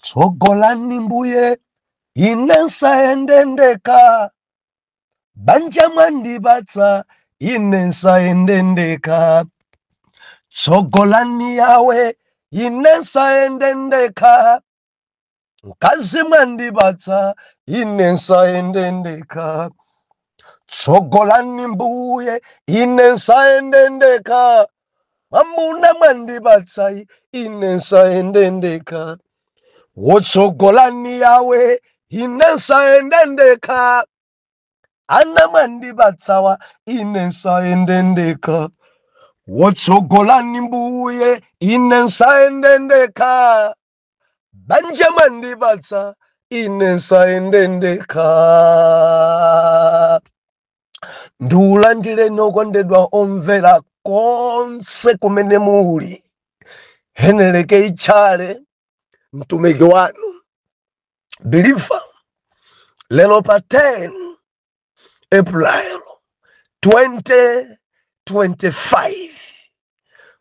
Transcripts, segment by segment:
Tsogolani mbuye, ine nsayende ndekha. Banja mwandipatsa, ine nsayende ndekha. Tsogolani yawe, ine nsayende ndekha. Mkazi mwandipatsa, ine nsayende ndekha. Tsogolani mbuye, ine nsayende ndekha. Mwamuna mwandipatsa, ine nsayende ndekha. Wotsogolani yawe, ine nsayende ndekha. Ana mwandipatsawa, ine nsayende ndekha. Wotsogolani mbuye, ine nsayende ndekha. Banja mwandipatsa, ine nsayende ndekha. Ndiulandireni okondedwa omvera konse kumene muli. Heneleke Itchale, mtumiki wanu believer, lero pa 10 April 2025,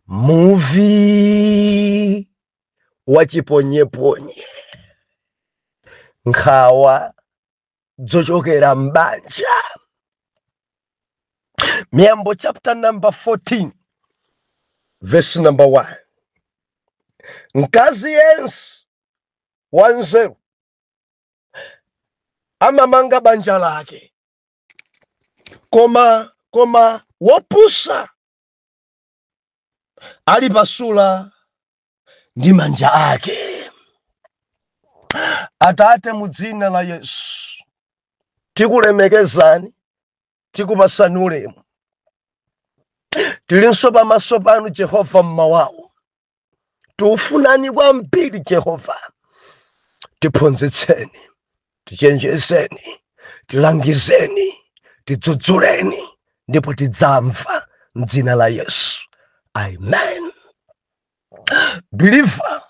muvi wachiponyeponye, nkhawa zochokera mbanja. Miyambo chapter number 14 verse number 1: mkazi yense wanzeru amamanga banja lake, koma wopusa alipasula ndi manja ake. Atate, mu dzina la Yesu, tikulemekezani, tikupasani ulemu. Tilinso pamaso panu Jehova mmawawo, tikufunani kwambiri Jehova. Tiphunzitseni, tichenjezeni, tilangizeni, tidzudzuleni, ndipo tidzamva mdzina la Yesu, amen. Believer,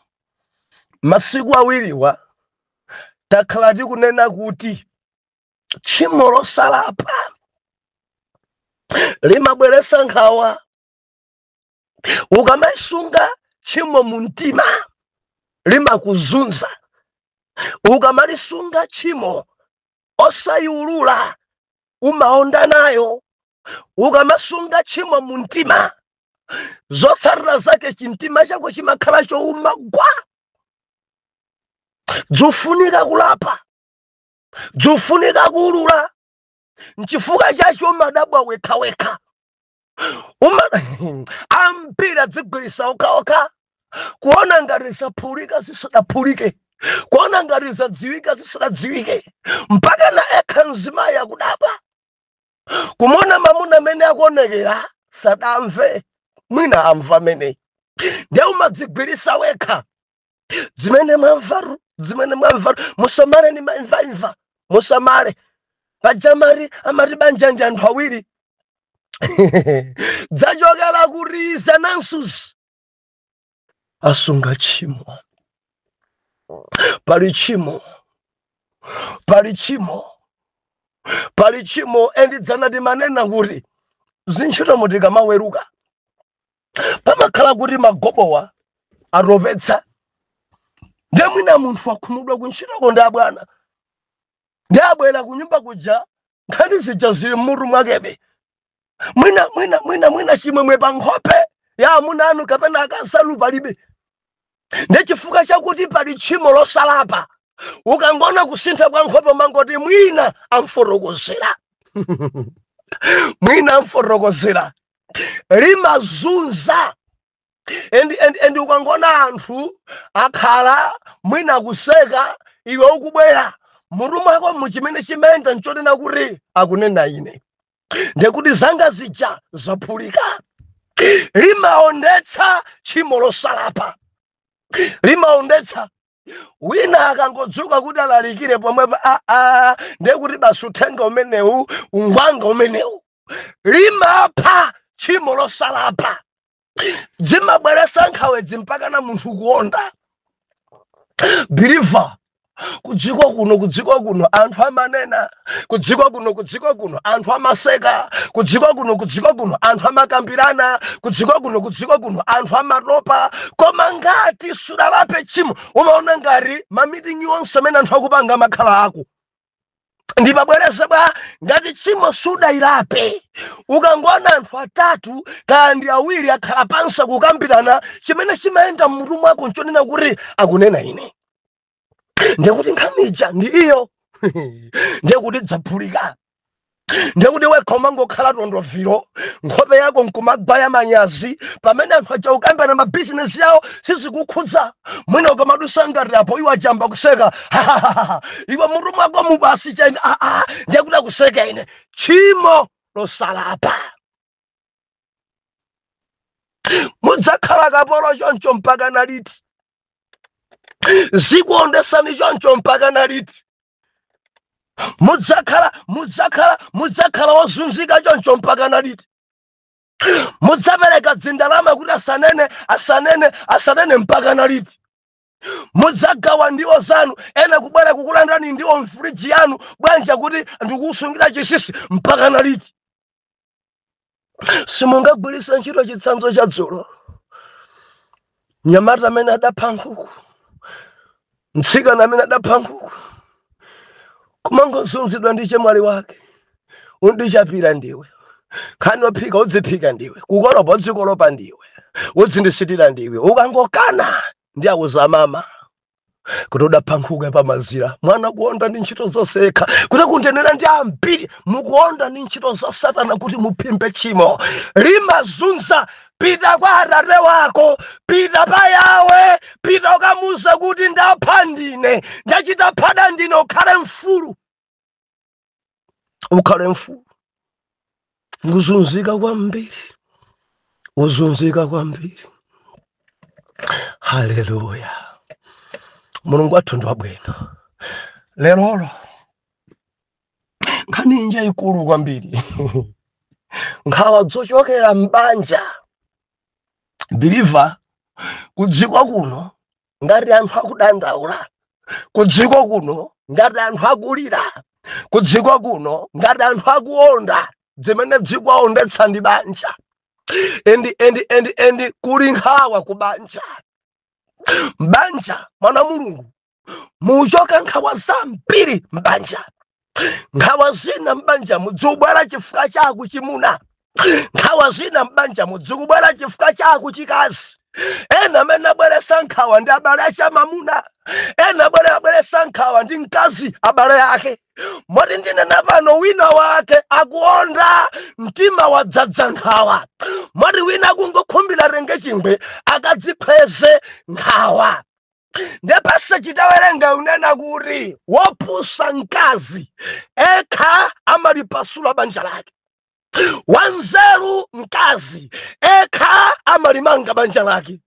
masiku awiriwa takhala tikunena kuti tchimo losalapa limabweretsa nkhawa. Ukamasunga tchimo mu mtima, limakuzunza. Ukamalisunga tchimo osayiulula, umaonda nayo. Ukamasunga tchimo mu mtima, zotsatira zake chimtima chako chimakhala chowuma gwa. Dzufunika kulapa, dzufunika kuulula. Nchifukwa chacho umadabwa wekhawekha, uma ambiri adzigwirisa okhaokha, kuona ngati zaphulika zisadaphulike, kuona ngati zadziwika zisadadziwike, mpaka na ekha mzimayi akudabwa kumona mamuna amene akuonekera sadamve, mwina amva amene. Ndiye umadzigwirisa wekha zimene mwamvaru, zimene mwamvaru. Musamale ni maimvaimva, musamale. Paja mari amati banja ndi anthu awiri. Dzachokera kuriza nansuzi asunga tchimo. Pali tchimo, pali tchimo, pali tchimo. And dzana timanena kuti zintchito mutikamaweruka pamakhala kuti magobowa atopetsa. Ndiye mwina munthu wakhumudwa kuntchitoko ndi abwana, ndi abwera kunyumba kuja, nkhani zija zili mmutu mwakebe. Mwina chimwemwe pa nkhope ya amuna anu kapena akazi anu palibe, ndi chifukwa chakuti pali tchimo losalapa. Ukangona kusintha kwa nkhope, mangoti mwina amfotokozera, mwina amfotokozera. Limazunza. And ukangona anthu akhala mwina kuseka, iwe ukubwera, mutu mwako muchimene chimenda nchonena kuti akunena ine, ndekuti zanga zija zaphulika. Limaondetsa tchimo losalapa, limaondetsa. Wina akangodzuka kuti alalikire pomwepo, aa, ndekuti basi uthenga umenewu ungwanga umenewu. Limapha tchimo losalapa, zimabweresa nkhawedzi mpaka na munthu kuonda. Believer, Kudziko kuno, kudziko kuno anthu amanena, kudziko kuno, kudziko kuno anthu amaseka, kudziko kuno, kudziko kuno anthu amakambirana, kudziko kuno, kudziko kuno anthu amatopa. Koma ngati sudalape tchimo, umaona ngati mamitingi onse amene anthu akupanga amakhala ako. Ndipabwereze bwa, ngati tchimo sudayilape, ukangoona anthu atatu kandi awiri akhala pansi kukambirana, chimene chimayenda mmutu mwako nchonena kuti akunena ine, ndekuti nkhani ija ndi iyo, ndekuti dzaphulika, ndekuti wekha umangokhala tondoviro, nkhope yako nkumagwaya manyazi pamene anthu aja kukambirana mabizinesi yawo, sizikukhudza. Mwina ukamadusa ngati apo, iwo ajamba kuseka, iwe mutu mwako mubasi cheni, aa, ndekuti akuseka ine. Tchimo losalapa, mudzakhala kapolo choncho mpaka naliti? Zikuondesani choncho mpaka naliti? Mudzakhala wozunzika choncho mpaka naliti? Mudzapereka dzindalama kuti asanene, asanene, asanene mpaka naliti? Mudzagawa ndiwo zanu, ena kubwera kukulandani ndiwo mfriji yanu bwanja kuti ndikusungira chisisi mpaka naliti? Simungagwiritse ntchito chitsanzo cha dzulo, mnyamata amene adapha nkhuku, mtsikana amene adapha nkhuku, kumangozunzidwa ndi chemwali wake: undichapira ndiwe, nkhani waphika udziphika ndiwe, kukolopa udzikolopa ndiwe, udzindisitira ndiwe, ukangokana ndi awuza mama kuti udapha nkhuku pamazira. Mwana kuonda ndi ntchito zonse yekha, kuti kundenera ndi ambiri mukuonda ndi ntchito za Satana kuti muphimbe tchimo. Limazunza. Pita kwa atate wako, pita pa Yawe, pita ukamuuze kuti ndapha ndine, ndachita phada ndine, ukhale mfulu, ukhale mfulu. Uzunzika kwambiri, uzunzika kwambiri. Haleluya! Mulungu wathu ndi wabwino. Lerolo nkhani inja ikulu kwambiri, nkhawa zochokera m'banja. Believer, kudziko kuno ngati anthu akudandaula, kudziko kuno ngati anthu akulira, kudziko kuno ngati anthu akuonda, zimene dzikuwaondetsa ndi banja. And kuli nkhawa ku banja. Mbanja, mwana Mulungu, muchoka nkhawa zambiri mbanja. Nkhawa zina mbanja mudzikubwera chifukwa chaku chimuna, nkhawa zina mbanja mudzikubwera chifukwa chaku chikazi. Ena amene abweresa nkhawa ndi abale achamamuna, ena abwere abweresa nkhawa ndi mkazi, abale ake. Moti ndinena pano, wina wake akuonda, mtima wadzadza nkhawa, moti wina akungokhumbira renge chingwe akadzikhweze nkhawa. Ndepase chitawerenga unena kuti wopusa mkazi ekha amalipasula banja lake, wanzeru mkazi ekha amalimanga banja lake,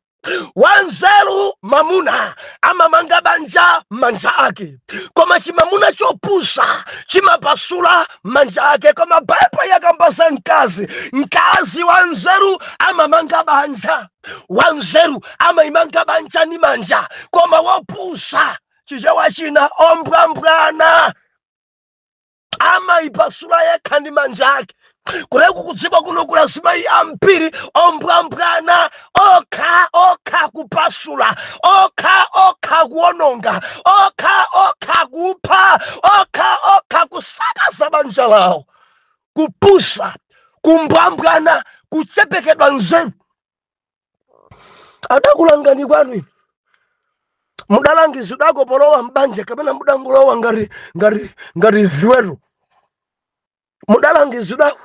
wanzeru mamuna amamanga banja manja ake, koma chimamuna chopusa chimapasula manja ake. Koma Baibo yakamba za mkazi, mkazi wanzeru amamanga banja, wanzeru amayimanga banja ni manja, koma wopusa, Chichewa china, ombwambwana, amayipasula yekha ndi manja ake. Kuleku kudziko kuno kula azimayi ambiri ombwambwana, okha okha kupasula, okha okha kuononga, okha okha kupha, okha okha kusakaza banja lawo. Kupusa, kumbwambwana, kuchepekedwa nzeru. Adakulangani kwanu inu? Mudalangizidwako polowa mbanja kapena mudangulowa ngati viweto? Mudalangizidwako?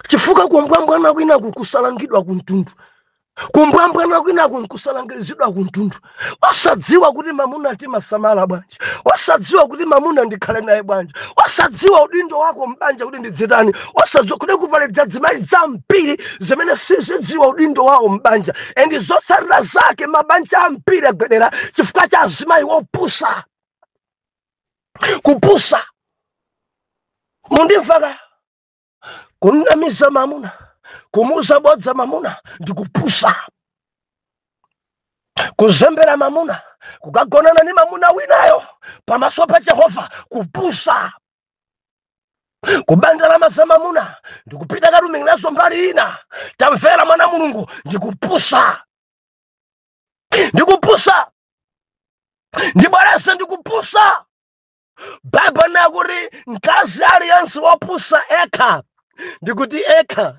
Chifukwa kumbwambwana kwinaku kusalangidwa kumtundu, kumbwambwana kwinaku nkusalangizidwa kumtundu, osadziwa kuti mamuna timasamala bwanji, osadziwa kuti mamuna ndikhale naye bwanji, osadziwa udindo wako mbanja kuti ndidzitani, osadziwa kuti kupaledza zimayi zambiri zimene sizidziwa udindo wawo mbanja. And zotsatira zake, mabanja ambiri agwedera chifukwa cha azimayi wopusa, kupusa. Mundimvaka? Kunamiza mamuna, kumuuza bodza mamuna ndikupusa. Kuzembera mamuna, Kukagonana ndi mamuna winayo pamaso pa Jehova kupusa. Kuba ndalama za mamuna ndikupita katumikiranso mbali ina, tamvera mwana Mulungu, ndikupusa, ndikupusa, ndibwerese, ndikupusa. Baibulo nakuti mkazi aliyense wopusa ekha, ndikuti ekha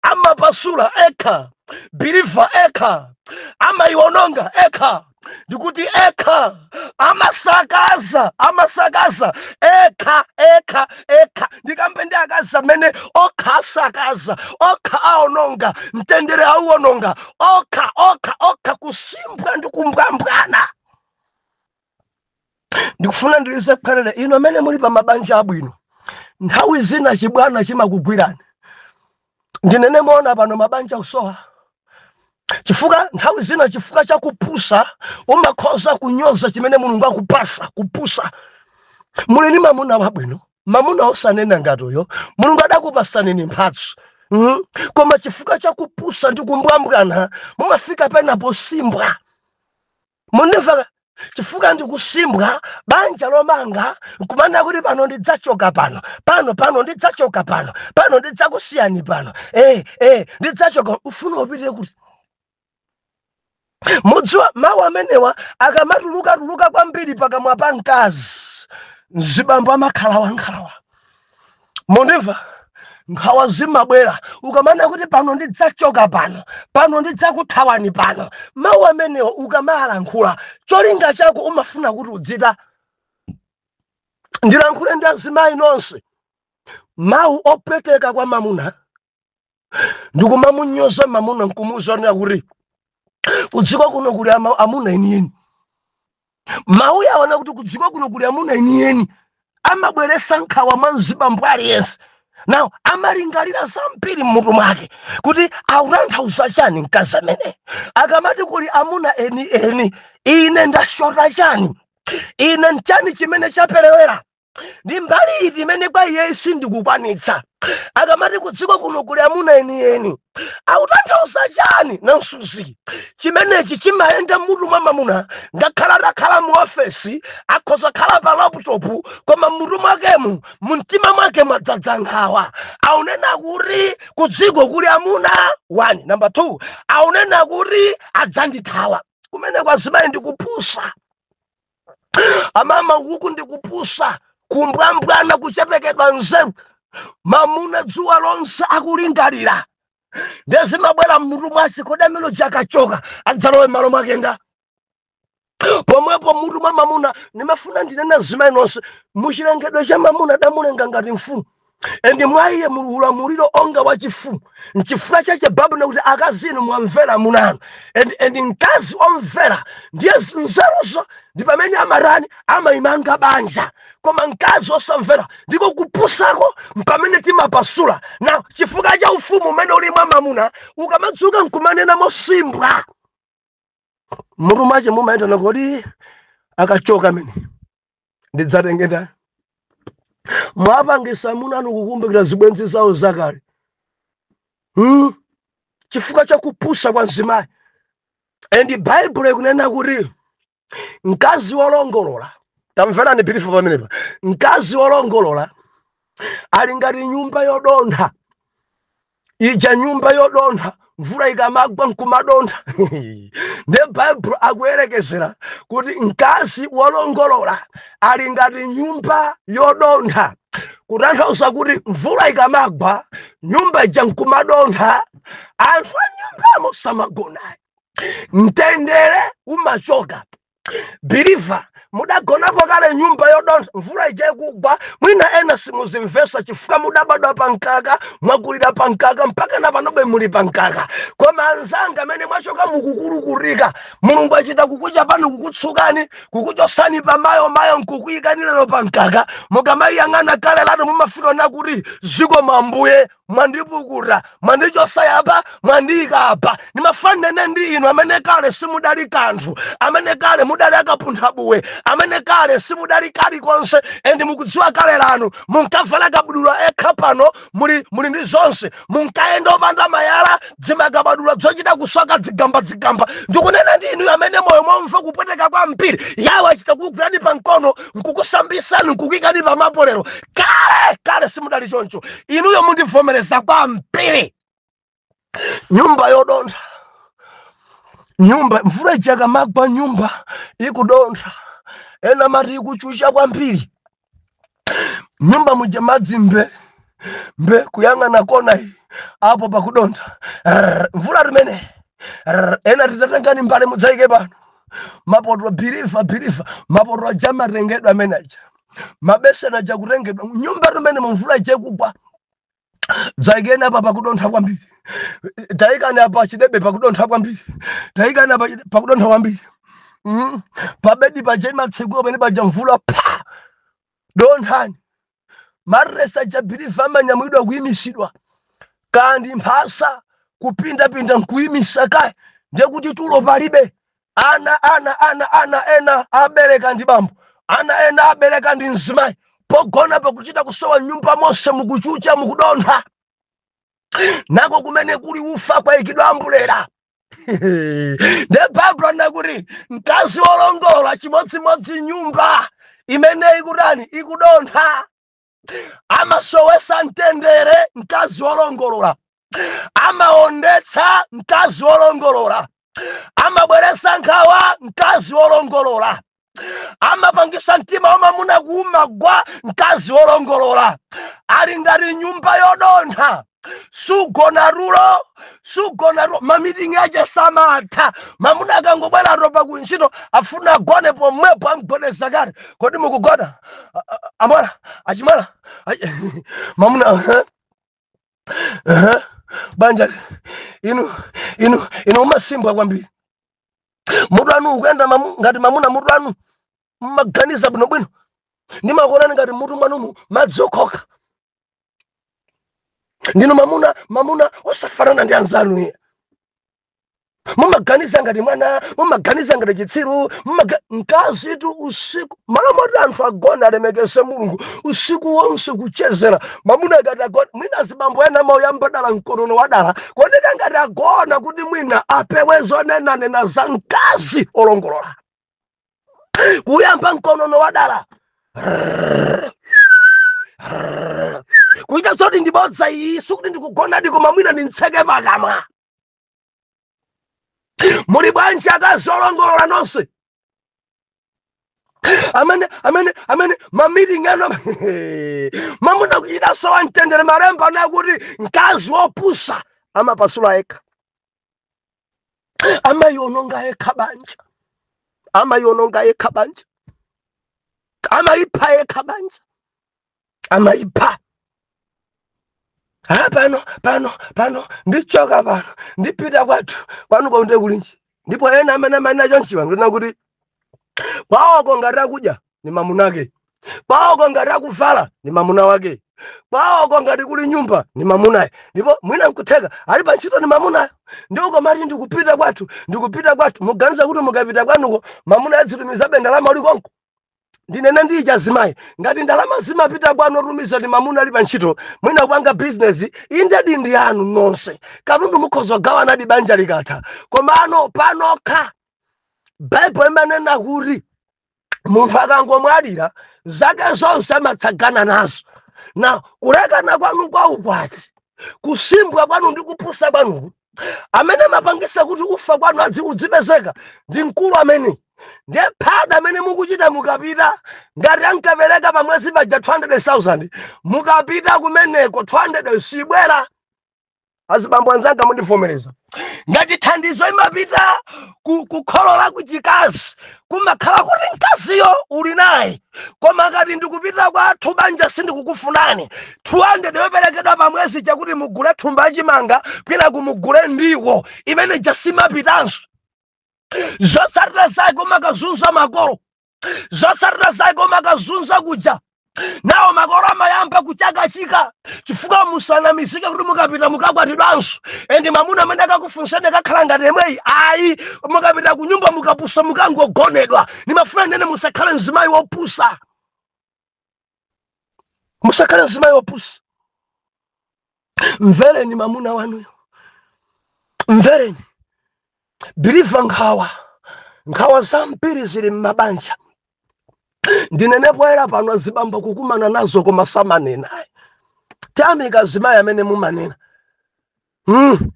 amapasula ekha, believer, ekha amayiwononga ekha, ndikuti ekha amasakaza, amasakaza ekha, ekha, ekha. Ndikambe ndi akazi amene okha asakaza okha, aononga mtendere, auononga okha, okha, okha, kusimbwa ndi kumbwambwana. Ndikufuna ndilize kukhalire ino amene muli pa mabanja abwino, nthawi zina chibwana chimakugwirani. Ndinene moona, pano mabanja kusowa chifukwa nthawi zina chifukwa cha kupusa umakhoza kunyoza chimene Mulungu akupasa. Kupusa. Muli ndi mamuna wabwino, mamuna osanena ngati uyo, Mulungu adakupasani ni mphatso. Koma chifukwa cha kupusa ndi kumbwambwana mumafika pena posimbwa. Mundimva? Chifukwa ndikusimbwa banja lomanga nkumanena kuti pano ndidzachoka pano, pano, pano ndidzachoka pano, pano ndidzakusiyani pano, ndidzachoka. Ufuna upite kuti? Mudziwa mawu amenewa akamatulukatuluka kwambiri pakamwa pa mkazi, mzibambo amakhala wankhawa. Mundimva? Nkhawa zimabwera ukamanena kuti pano ndidzachoka pano, pano ndidzakuthawani pano. Mawu amenewa ukamalankhula, cholinga chako umafuna kuti udzita. Ndilankhule ndi azimayi nonse, mawu opweteka kwa mamuna ndikumamunyoza mamuna nkumuwuza kuti kudziko kuno kuli amuna enieni. Mawu yawana kuti kudziko kuno kuli amuna enieni amabweresa nkhawa mwa mzibambo aliyense. Now amalingalira zambiri mmutu mwake kuti akutanthauza chani mkazi amene akamati kuli amuna eni eni. Ine ndashota chani? Ine nchani chimene chaperewera? Ndi mbali iti imene kwa iye sindikukwanitsa? Akamati kudziko kuno kuli amuna enieni akutanthauza chani? Nansuzi chimenechi chimayenda mutu mwa mamuna. Ngakhala atakhala mu ofesi, akhoza khala pa laptop, koma mutu mwakemu, mumtima mwake mwadzadza nkhawa. Aunena kuti kudziko kuli amuna 1, number 2 aunena kuti adzandithawa. Kumene kwazimayi ndikupusa, amama, uku ndikupusa, kumbwambwana, kuchepekedwa nzeru. Mamuna dzuwa lonse akulingalira, ndezimabwera mmutu mwake, kodi amene akachoka adzalowe malo mwakenda pomwepo mutu mwa mamuna. Ndimafuna ndinene azimayi nonse, muchilengedwe cha mamuna adamulenga ngati mfumu, and mwa iye muli ulamuliro onga wachifumu. Nchifukwa chache Baibulo kuti akazi inu mwamvera munanu, and mkazi omvera ndiye nzeruzo ndi pamene amarani amayimanga banja. Koma mkazi osamvera ndiko kupusako, mpamene timapasula. Na chifukwa cha ufumu umene uli mwa mamuna, ukamadzuka nkumanena mosimbwa, mutu mwache mumayendana, kodi akachoka amene ndidzatengenda? Mwapangisa amuna anu kukumbukira zibwenzi zawo zakale. Chifukwa cha kupusa kwa mzimayi. And Baibulo ikunena kuti mkazi wolongolola, tamverani beautiful pamenepa, mkazi wolongolola ali ngati nyumba yodontha ija, nyumba yodontha mvula ikamagwa nkumadontha. Ndiye Baibulo akuyerekezera kuti mkazi wolongolola ali ngati nyumba yodontha, kutanthauza kuti mvula ikamagwa nyumba ija nkumadontha, anthu a nyumbamo samagonayo, mtendere umachoka. Believer, mudagonapo kale nyumba yodontha mvula ija ikugwa? Mwina ena simuzimvesa chifukwa mudabadwa pa mkaka, mwakulira pa mkaka, mpaka na panobe muli pa mkaka. Koma anzanga amene mwachoka mukukulukurika, Mulungu achita kukucha pano, kukutsukani, kukuchosani pamayo mayo nkukuyikani lero pa mkaka, mukamayiyang'ana kale lanu mumafika nakuti ziko mambuye mwandipukuta, mwandichosa yapa, mwandiyika apa. Ndimafanene ndi inu amene kale simudali kanthu, amene kale mudali akapuntha buwe, Amene kale simudali kalikonse, and mukudziwa kale lanu munkavala kabudula ekha, pano muli ndi zonse. Munkayenda opanda mayala, dzimakabadula dzochita kusoka dzigamba dzigamba. Ndikunena ndi inu amene moyo momva kupweteka kwambiri, yawo achita kukugwirani pa mkono, nkukusambisani, nkukuyikani pamapolero. Kale kale simudali choncho. Inuyo mundivomereza kwambiri. Nyumba yodontha, nyumba mvula ichakamagwa, nyumba ikudontha, ena mati ikuchucha kwambiri. Nyumba muja madzi mbe mbe, kuyang'ana kona iyi apo pakudontha. Rrr, mvula limene. Rrr, ena titatengani mbale mudzayike pano mapoto, believer, believer, mapoto aja amatengedwa amene aja, mabeseni aja kutengedwa. Nyumba limene mumvula ije kugwa, dzayikeni apa pakudontha kwambiri, tayikani apa chidebe pakudontha kwambiri, tayikani apa pakudontha kwambiri. Pabedi paja imatsekuka pene paja, mvula pa donthani. Maresa aja, believer, amanyamulidwa kuyimisidwa kandi mphasa kupindapinda nkuyimisa kaya, ndiye kuti tulo palibe. Ana ena abereka ndi bambo, ana ena abereka ndi mzimayi, pogona pakuchita kusowa. Nyumba monse mukuchucha, mukudontha, nako kumene kuli ufa kwayikidwa ambulera. Nde Baibulo anakuti mkazi wolongola chimodzimodzi nyumba imene ikutani? Ikudontha. Amasowesa mtendere mkazi wolongolola, amaondetsa mkazi wolongolola, amabweresa nkhawa mkazi wolongolola, amapangisa mtima wa mamuna kuuma gwa mkazi wolongolola. Ali ngati nyumba yodontha, sugona tulo, sugona tulo. Ma meeting ache samatha. Mamuna akangobwera atopa kuntchito, afuna agone pomwepo, amgonesa kale. Kodi mukugona? Amwana achimwana mamuna banja inu umasimbwa kwambiri. Mutu anu ukuyenda ngati mamuna, mutu anu mmaganiza bwinobwino? Ndimakuonani ngati mutu mwanumu madzi okhoka. Ndinu mamuna, mamuna osafanana ndi anzanu iye. Mumaganiza ngati mwana, mumaganiza ngati chitsiru. Mkazitu usiku, malo moti anthu agona alemekeze Mulungu, usiku wonse kuchezera. Mamuna akati agona, mwina azibambo ena amauyamba dala mkonono wadala kuoneka ngati agona, kuti mwina apewe zonenanena za mkazi olongolola. Kuyamba mkonono wadala, kuita zoti ndibodza iyi, sikuti ndikugonadi, koma mwina ndintseke pakamwa. Muli bwanji akazi olongolola nonse amene ma meeting ano mamuna kuchita sowa mtendere? Malemba anakuti mkazi wopusa amapasula yekha, amayiononga yekha banja, amayiononga yekha banja, amayipha yekha banja, amayipha. Ha, pano pano pano ndichoka pano, ndipita kwathu. Kwanu konde kulinji? Ndipo ena amene amanena chonchiwa, ndina kuti kwawoko ngati akudya ni mamunake, kwawoko ngati akuvala ni mamuna wake, kwawoko ngati kuli nyumba ni mamunayo, ndipo mwina nkutheka ali pa ntchito ni mamunayo. Ndipo komati ndikupita kwathu, ndikupita kwathu, muganiza kuti mukapita kwanuko mamuna adzitumizabe ndalama uli konko? Ndinene ndi chazimayi, ngati ndalama zimapita kwanu otumiza ndi mamuna ali pa ntchito, mwina kupanga bizinesi, indedi ndi yanu nonse, katundu mukhoza kugawanadi banja likatha. Komano panokha Baibulo imanena kuti munthu akangomwalira zake zonse amatsagana nazo. Na kulekana kwanu kwa ukwati, kusimbwa kwanu ndi kupusa kwanuku, amene amapangisa kuti ufa kwanu udzipezeka ndi mkulu amene ndiye phada amene mukuchita. Mukapita, ngati ankapereka pamwezi paja 200,000, mukapita kumeneko 200 sibwera. Azibambo anzanga, mundivomereza, ngati thandizo imapita ku kholo la kuchikazi, kumakhala kuti mkaziyo uli naye. Koma ngati ndikupita kwathu, banja sindikukufunani, 200 yoperekedwa pamwezi chakuti mugule thumba achimanga kwina kumugule ndiwo, imene jasimapitanso. Zotsatira zake umakazunza makolo, zotsatira zake umakazunza kuja. Nawo makolo amayamba kuchakachika, chifukwa musanamizike kuti mukapita mukakwatidwanso and mamuna amene akakufunsani akakhala ngati yemweyi, ayi. Mukapita ku nyumba mukapusa, mukangogonedwa. Nimafuna nene, musakhale mzimayi wopusa, musakhale mzimayi wopusa. Mvereni mamuna wanuyo, mvereni believer. Nkhawa, nkhawa zambiri zili m'mabanja. Ndinenepo era pano, azibambo kukumana nazo koma samanena. Tamika azimayi amene mumanena.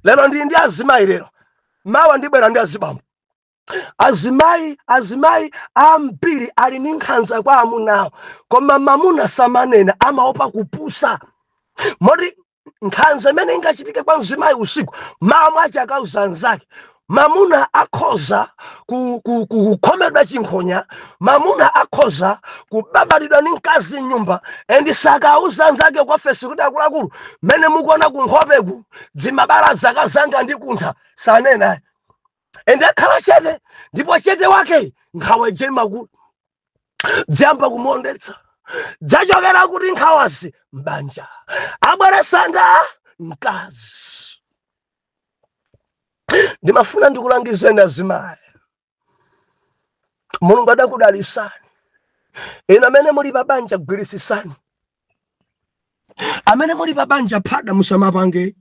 Lero ndili ndi azimayi lero, mawa ndibwera ndi azibambo. Azimayi, azimayi ambiri ali ndi nkhanza kwa amunawo, koma mamuna samanena, amaopa kupusa. Moti nkhanza imene ingachitike kwa mzimayi usiku, mawa mwachi akauza anzake. Mamuna akhoza kukhomedwa chinkhonya, mamuna akhoza kubabalidwa ndi mkazi mnyumba and sakauza anzake kwa ofesi kuti, "Akuluakulu, mmene mukuona kunkhopeku, dzimabala zaka zanga ndi kuntha." Sanena and akhala chete, ndipo chete wake nkhawa ije imakulu, dziyamba kumuondetsa. Dzachokera kuti nkhawazi? Mbanja abweresanda mkazi. Ndimafuna ndikulangizeni azimayi, Mulungu adakudalisani. Inu amene muli pabanja, gwirisisani. Amene muli pabanja, phada musamapange.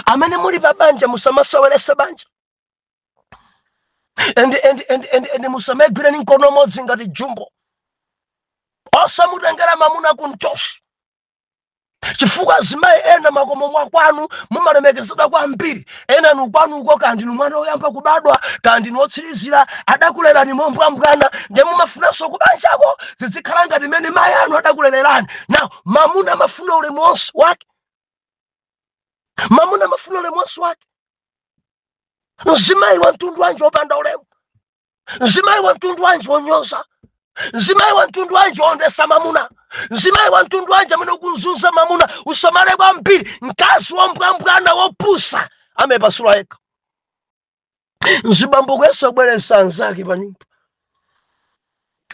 Amene muli pabanja, musamasowerese banja and musamagwireni mkono umodzi ngati jumbo. Osamutengera mamuna kuntosi, chifukwa azimayi ena makomo mwakwanu mumalemekezedwa kwambiri. Ena nu kwanuko, kandi nu mwana woyamba kubadwa, kandi nu wotsirizira, adakulerani mombwambwana, ndiye mumafunanso kubanjako zizikhala ngati mmene mayi anu adakulererani. Now mamuna amafuna ulemu wonse wake, mamuna amafuna ulemu wonse wake. Mzimayi wa mtundu wanji wopanda ulemu? Mzimayi wa mtundu wanji wonyoza? Mzimayi wa mtundu wanji wondesa mamuna? Mzimayi wa mtundu wanji amene ukuzunza mamuna? Usamale kwambiri. Mkazi wombwambwana wopusa amepasula yekha. Mzibambo kuyesa kubweresa anzake pa nyumba,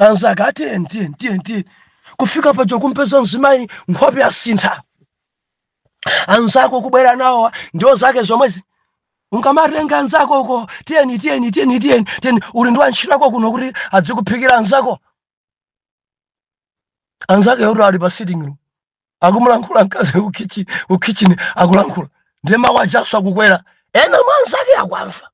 anzake atiye tiye tiye tiye, kufika paja kumpeza mzimayi nkhope asintha. Anzako kubwera nawo ndiwo zake zomwezi. Unkamatenga anzako uko, "Tiyeni, tiyeni, tiyeni, tiyeni, tiyeni." Uli ndi wantchitako kuno kuti adzikuphikira anzako. Anzake yoti ali pa sitting room akumulankhula mkazi ku kitchen, akulankhula ndiye mawu ajaso akukwera, ena mwa anzake akwamva.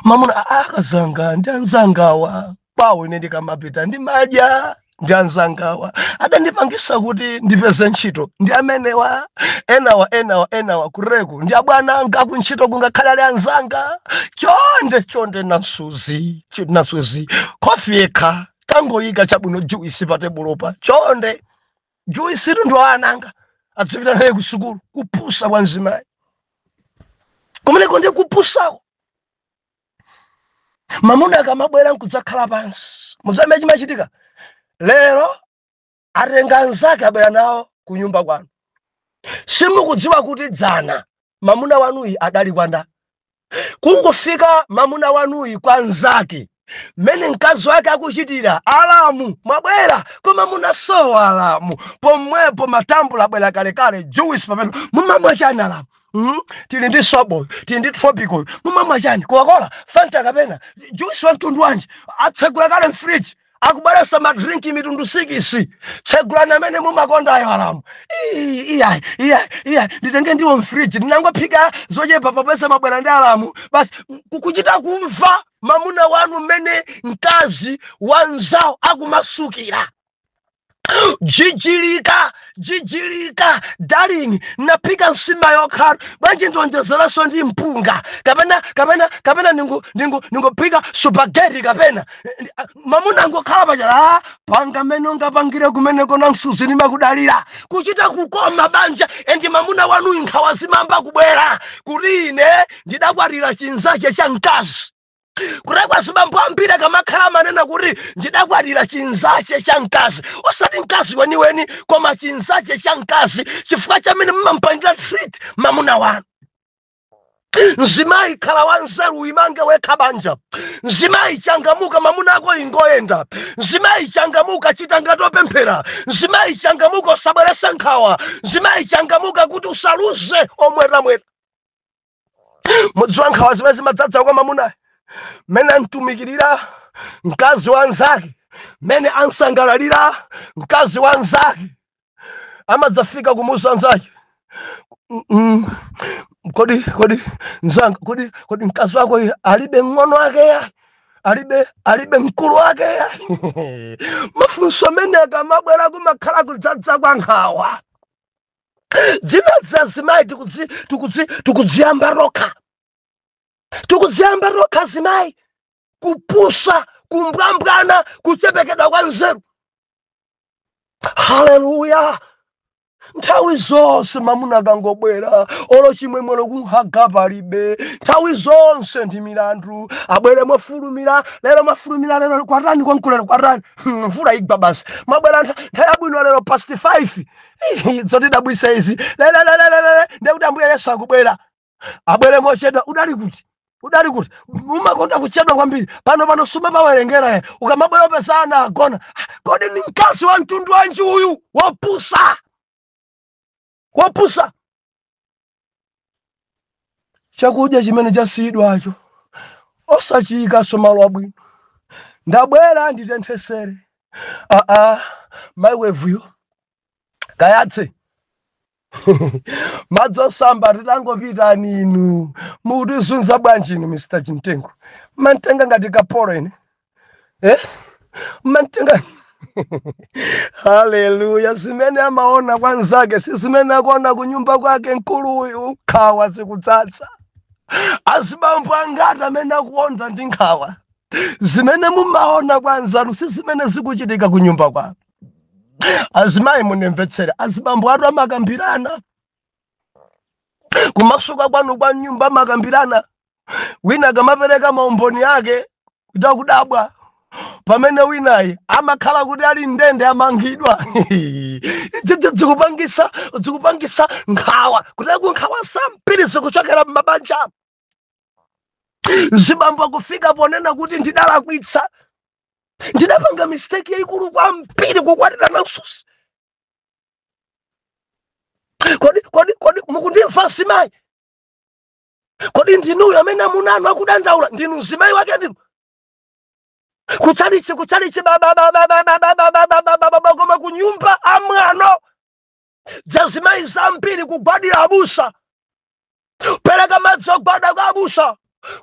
Mamuna, "Akazanga, ndi anzangawa. Kwawo ine ndikamapita ndimadya ndi anzangawa. Adandipangisa kuti ndipeze ntchito ndi amenewa. Enawa, enawa, enawa kureku ndi abwana anga kuntchito, kungakhale ali anzanga. Chonde, chonde, nansuzi, nansuzi, khofi yekha tangoyika chabwino, juisi pa tebulopa, chonde. Juisi tundu wa ananga adzipita naye ku sukulu." Kupusa kwa mzimayi kumeneko ndi kupusako. Mamuna akamabwera nkudzakhala pansi, mudzamene chimachitika lero, atenga anzake abwera nawo ku nyumba kwanu. Simukudziwa kuti dzana mamuna wanuyi adali kwanda. Kungofika mamuna wanuyi kwa nzake, mmene mkazi wake akuchitira, "Alamu, mwabwera, koma munasowa alamu." Pomwepo matambula abwera kalekale, juice pamene, "Mumamwa chani, alamu?" Tili ndi sobo, tili ndi Tropical. Mumamwa chani? Coca-Cola, Fanta kapena juice wa mtundu wanji? Atsegula kale mfriji, akubweresa madrinki mitundu six. "Tsegulani amene mumakondayo, alamu." Iyayi, iyayi, iyayi, nditenge ndiwo mfriji, ndinangophika zochepa popeza mabwera ndi alamu basi." Kuchita kumva mamuna wanu mmene mkazi wanzawo akumasukira, "Jijilika, jijilika, darling, naphika nsima yokhala bwanji? Ndonjezeranso ndi mpunga kapena ningophika spaghetti kapena?" Mamuna angokhala pachala, "Ah, panga mmene ungapangire kumeneko, nansuzi, nimakudalira." Kuchita kukoma banja and mamuna wanu nkhawa zimamba kubwera kuti ine ndidakwatira chinzache cha mkazi. Kurekwa zibambo ambiri akamakhala manena kuti ndidakwatira chinzache cha mkazi, osati mkazi weniweni koma chinzache cha mkazi, chifukwa chamene mumampangira treat mamuna wanu. Mzimayi, khala wanzeru, uyimange wekha banja. Mzimayi, changamuka, mamuna ako ingoyenda. Mzimayi, changamuka, chita ngati opemphera. Mzimayi, changamuka, usabwerese nkhawa. Mzimayi, changamuka kuti usaluze omwetamweta. Mudziwa nkhawa zimene zimadzadza kwa mamunayo, mmene amtumikirira mkazi wa anzake, mmene ansangalalira mkazi wa anzake, amadzafika kumuza anzake, Kodi mzanga, kodi mkazi wako alibe ng'ono ake ya, alibe mkulu wake ya?" Mafunso amene akamabwera, kumakhala kudzadza kwa nkhawa. Dzina zazimayi tikudziyamba tokha, tikudziyamba tokha zimayi, kupusa, kumbwambwana, kuchepekedwa kwa nzeru. Haleluya! Nthawi zonse mamuna akangobwera, olo chimwemwelo kuhaga palibe. Nthawi zonse ndi milandu. Abwere mofulumira lero, mafulumira lero, kwatani kwankulero, kwatani? Mvula igwa basi. Mwabwera nthawi yabwino lero, past 5. Zotidabwisa izi lelelelelele, ndekuti Ambuye Yesu akubwera. Abwere mochedwa, udali kuti? Udali kuti? Umakonda kuchedwa kwambiri. Pano sumamawerengera ye, ukamabwera upesana agona. Ah, kodi ni mkazi wa mtundu wanji uyu wopusa, wopusa? Chakudya chimene chasiyidwacho osachiyikaso malo abwino. Ndabwera nditenthesere. Aa, microwave kayatse, madzi osamba titangopita. Inu mukutizunza bwanji inu, Mr Chimtengo? Mantenga ngati kapolo ine, eh? Mantenga. Haleluya! Zimene amaona kwa nzake si zimene akuona kunyumba kwake. Mkuluyu nkhawa zikudzadza. Azibambo angati amene akuonda ndi nkhawa? Zimene mumaona kwa anzanu si zimene zikuchitika kunyumba kwanu. Azimayi, munemvetsere. Azibambo atu amakambirana kumasuka kwanu kwa nyumba, amakambirana. Wina akamapereka maumboni ake, kuta kudabwa, pamene winayi amakhala kuti ali ndende, amangidwa. Izi zikupangisa nkhawa, kuteko nkhawa zambiri zikuchokera m'mabanja. Zibambo kufika ponena kuti ndidalakwitsa, ndidapanga mistake yayikulu kwambiri kukwatira nansusi. Kodi mukundimva, zimayi? Kodi ndinuyo amene amunanu akudandaula? Ndinu mzimayi wake, ndinu kuchalichi, kuchalichi bababababababababababa, koma kunyumba amwano. Zazimayi zambiri kugwadira abusa, pereka madzi ogwada kwa abusa,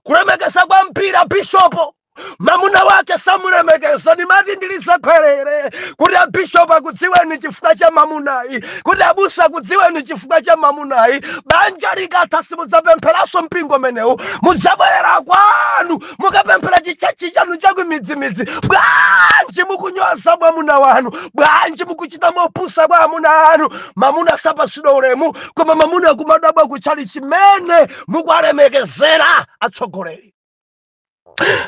kulemekeza kwa mpira bishopo, mamuna wake samulemekeza. Ndimati ndilizakhwerere kuti abishopu akudziweni chifukwa cha mamunayi, kuti abusa akudziweni chifukwa cha mamunayi. Banja likatha, simudzapempheranso mpingo menewu, mudzabwerera kwanu, mukapemphera chi church chanu chakumidzimidzi. Bwanji mukunyoza mwamuna wanu? Bwanji mukuchita mopusa kwa amuna anu? Mamuna sapasidwa ulemu, koma mamuna akumadabwa kutchali chimene mukuwalemekezera atsogoleri.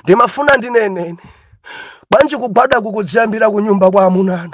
Ndimafuna ndinenene, bwanji kugwada kukudziyambira kunyumba kwa amunanu?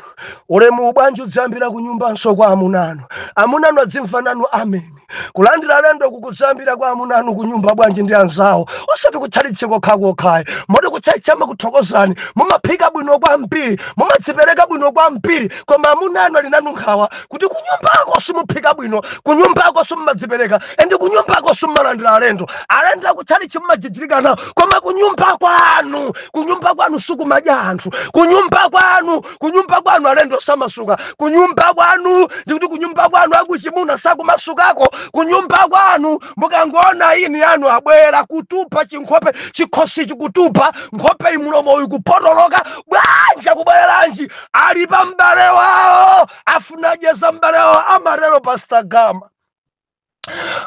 Ulemu bwanji udziyambira kunyumbanso kwa amunanu? Amunanu adzimva nanu ameni. Kulandira alendo kukudziyambira kwa amunanu kunyumba bwanji ndi anzawo, osati kutchalitchi kokhakokhayi? Moti kutchalitchi amakuthokozani, mumaphika bwino kwambiri, mumadzipereka bwino kwambiri, koma amunanu ali nanu nkhawa kuti kunyumbako simuphika bwino, kunyumbako simumadzipereka, and kunyumbako simumalandira alendo. Alendo akutchalitchi mumajijirika nawo, koma kunyumba kwanu, kunyumba kwanu sikumadya anthu. Kunyumba kwanu, kunyumba kwanu alendo samasuka. Kunyumba kwanu, ndikuti kunyumba kwanu akuchimuna sakumasukako. Kunyumba kwanu mukangoona ini anu abwera, kutupa chinkhope, chikhosi chikutupa, nkhope imulomo uyu kupotoloka. Bwanji akubwereranji? Ali pa m'bale wawo, afuna dyeza m'bale wawo. Amatero Pastor Gama.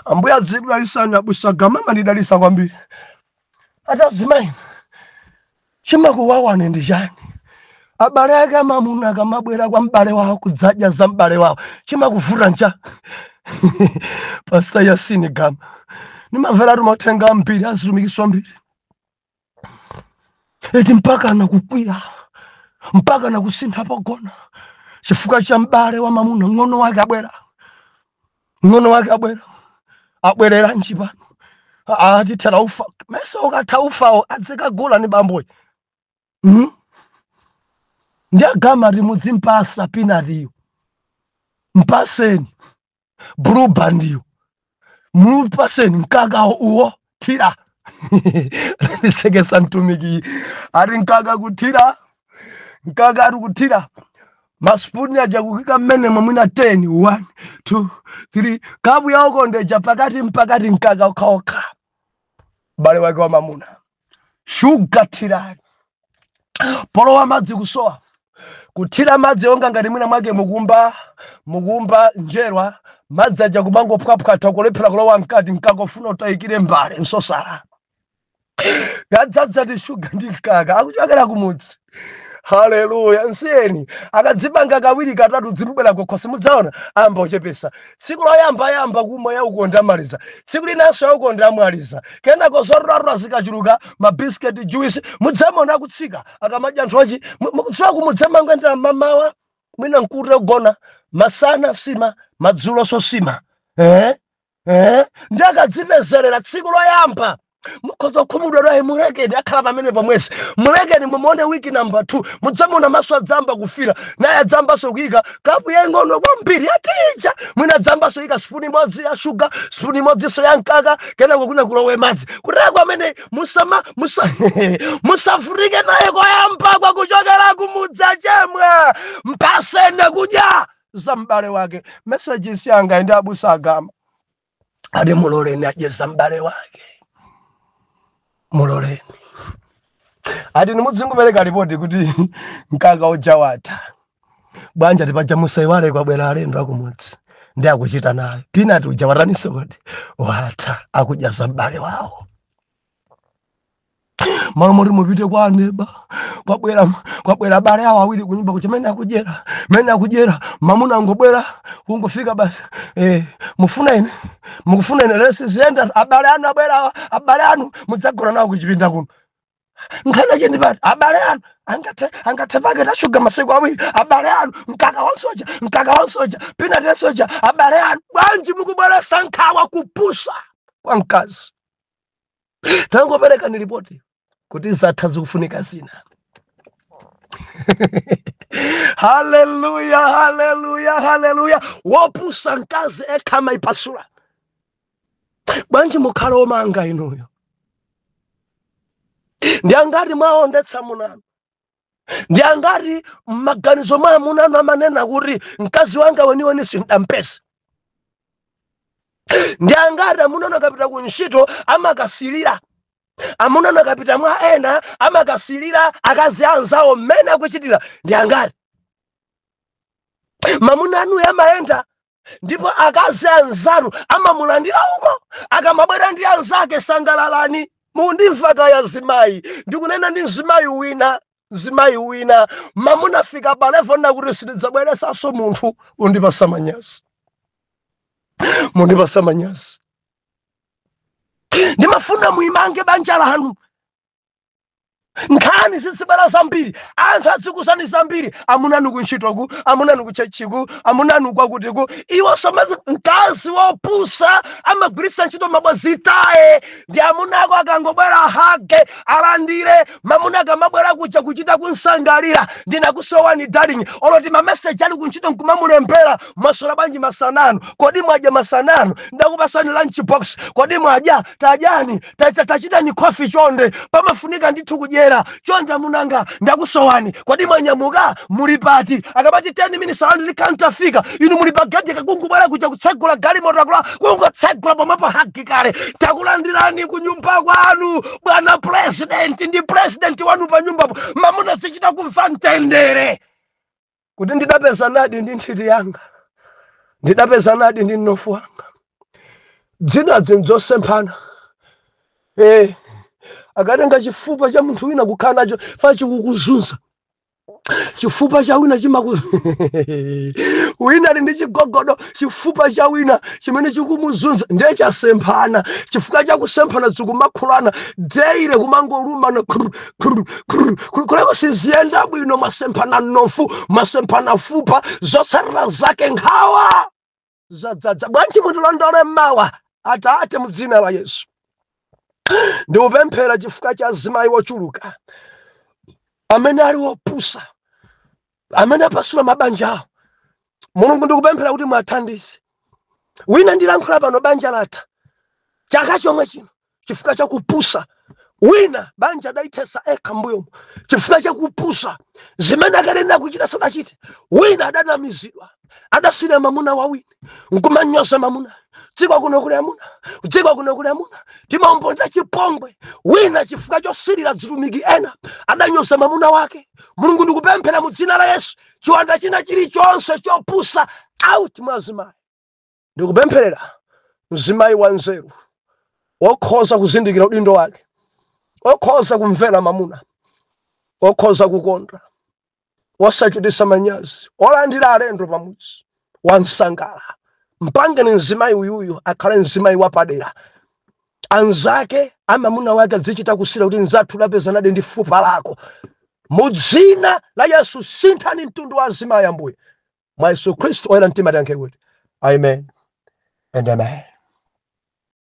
Ambuye adzikudalisani, abusa Gama, amandidalisa kwambiri. Atazimayi, chimakuwawani ndi chani? Abale ake amamuna akamabwera kwa m'bale wawo kudzadya za m'bale wawo, chimakuvuta ncha? Pastor Yasini Gama, nimamveratu mauthenga ambiri, azitumikiswa ambiri eti, mpaka nakukwiya, mpaka nakusintha pogona chifukwa cha m'bale wa mamuna, ng'ono wake abwera, ng'ono wake abwera. Abwereranji pano? Atithera ufa mese ukatha ufawo adzikagula ni bamboyi. Ndi agama ati mudzimpasa peanutiyo, mpaseni Blue Bandiyo, mupaseni mkakawo uwo thira. Ndisekesa mtumiki ati mkaka kuthira, mkaka ari kuthira masipuni aja kukika mmene mwina 10, 1, 2, 3, kapu yaukondeja pakati mpakati mkaka okhaokha. Bale wake wa mamuna, shuga thirani, polowa madzi kusowa kuthira madzi onga ngati mwina mwake mukumba njerwa, madzi aja kumangophwaphwatha kulephera kulowa mkati, mkaka ufuna utayikire mbale nsosala yadzadza shuga ndi mkaka akuchokera kumudzi. Haleluya! Nsiyeni akadzipanga kawiri katatu, zimbwera kukhosi, mudzaona amba uchepesa. Tsiku loyamba ayamba kumwa yaukonde, amaliza. Tsiku linanso yaukonde, amaliza. Kenako zorarura zikachuluka, mabisiketi, juice, mudzamona akutsika akamadya nthochi. Mukudziwa kumudzamangwendera mamawa mwina mkute kugona, masana sima, madzulo so sima, eh? Eh? Ndi akadzipezerera tsiku loyamba mukhoza kukhumudwa lwayi, mulekeni akhala pamene pomwezi, mulekeni mumuone. Wiki namba 2 mudzamona maso adzamba kufira, naye adzambaso kuyika kapu yaing'ono kwambiri yatija, mwina adzambaso yika sipuni imodzi ya shuga, sipuni imodzinso ya mkaka, kenako kuna kulowe madzi kuteko amene musama musa musavutike naye koyamba kwakuchokera kumudza chemwa, mpasene kudya za m'bale wake. Message yanga ndi abusa agama ati muloleni adye za m'bale wake, muloleni. Ati nimudzingopereka ripoti kuti mkaka uja watha bwanja, tipaja musaiwale kwabwera alendo akumudzi ndi akuchita nayo peanut uja wataniso kodi watha, akudya za m'bale wawo. Malo moti mupite kwa aneba, kwabwera abale awo awiri kunyumba kuja, mene akudyera, mene akudyera, mamuna angobwera kungofika basi, mufuna ine, mukufuna ine lesi ziyenda, abale anu abwera, abale anu mudzagona nawo kuchipinda kuno. Nkhani chindipati abale anu angathe paketi ashuga masiku 2, abale anu mkaka wansoja, mkaka wansoja, peanut yasoja, abale anu bwanji mukubweresa nkhawa? Kupusa kwa mkazi. Tangopereka ni ripoti kuti zatha, zikufunika zina. Haleluya, haleluya, haleluya! Wopusa mkazi ekha amaipasula. Bwanji mukhale omanga inuyo? Ndi angati mwaondetsa munanu? Ndi angati m'maganizo mwa amunanu amanena kuti mkazi wanga weniweni sindampeza? Ndi angati amunanu akapita ku ntchito amakasilira, amunanu akapita mwa ena amakasilira akazi anzawo mmene akuchitira? Ndi angati mamuna anu amayenda ndipo akazi anzanu amamulandira uko akamabwera ndi anzake? Sangalalani. Mundimva kaya zimayi? Ndikunena ndi mzimayi wina. Mzimayi wina mamuna fika pa level nakuti sindidzabweresanso munthu undipasa manyazi, mundipasa manyazi. Ndimafuna muimange banja lanu, nkhani zizibwera zambiri, anthu adzikusani zambiri, amunanu kuntchitoku, amunanu kuchechiku, amunanu kwakutiku. Iwo somazi mkazi wopusa amagwiritsa ntchito mabwazi taye ndi amunako. Akangobwera hage, alandire. Mamuna akamabwera kuja kuchita kunsangalira, "Ndinakusowani darling." Oloti mameseji ali kuntchito nkumamulembera, "Mwaswera bwanji masanano? Kodi mwadya masanano? Ndakupasani lunch box, kodi mwadya? Tadyani, tachitani coffee chonde, pamafunika ndithu kudyera chonde. Amunanga, ndakusowani, kodi mwanyamuka? Muli pati?" Akamati 10 minutes around ndikantafika, inu muli pa gate, kakungubwera kuja kutsegula galimoto, akula kungotsegula pomwepo hug kale, "Takulandirani kunyumba kwanu bwana president." Ndi president wanu pa nyumbapo. Mamuna sichita kumva mtendere kuti ndidapeza nadi ndi nthiti yanga, ndidapeza nadi ndi mnofu wanga. Dzina dzinzosemphana. Akatenga chifupa cha munthu wina kukhala nacho fa chikukuzunza, chifupa cha wina chimaku wina ali ndi chigogodo, chifupa cha wina chimene chikumuzunza ndiye chasemphana. Chifukwa chakusemphana zikumakhulana daily, kumangolumana kru, kru, kru, kru. Kuleko siziyenda bwino, masemphana mnofu, masemphana fupa, zotsatira zake nkhawa zadzadza. Bwanji mutilondole mawa? Atate, mu dzina la Yesu. Ndikupemphera chifukwa cha azimayi wochuluka amene ali wopusa, amene apasula mabanja awo. Mulungu, ndikupemphera kuti mwathandize. Wina ndilankhula pano, banja latha chaka chomwe chino chifukwa cha kupusa. Wina banja adaithesa ekha mbuyomo chifukwa cha kupusa, zimene akanena kuchita sadachite. Wina adanamizidwa, adasira mamuna wawina nkumanyoza mamuna, "Dziko kuno kuli amuna, dziko kuno kuli amuna, timaomboza chipongwe." Wina chifukwa chosirira zitumiki ena adanyoza mamuna wake. Mulungu, ndikupemphera mu dzina la Yesu, chiwanda china chilichonse chopusa, out mwa azimayi. Ndikupempherera mzimayi wanzeru, wokhoza kuzindikira udindo wake, okhoza kumvera mamuna, okhoza kukonda, wosachitisa manyazi, olandira alendo pamudzi, wansangala. Mpangeni mzimayi uyuyu akhale mzimayi wapadera, anzake amamuna wake azichita kusira kuti nzathu udapezanadi ndi fupa lako. Mu dzina la Yesu, sinthani mtundu wa azimayi, Ambuye. Mwa Yesu Khristu oyera mtima tiyankhe kuti amen and amen.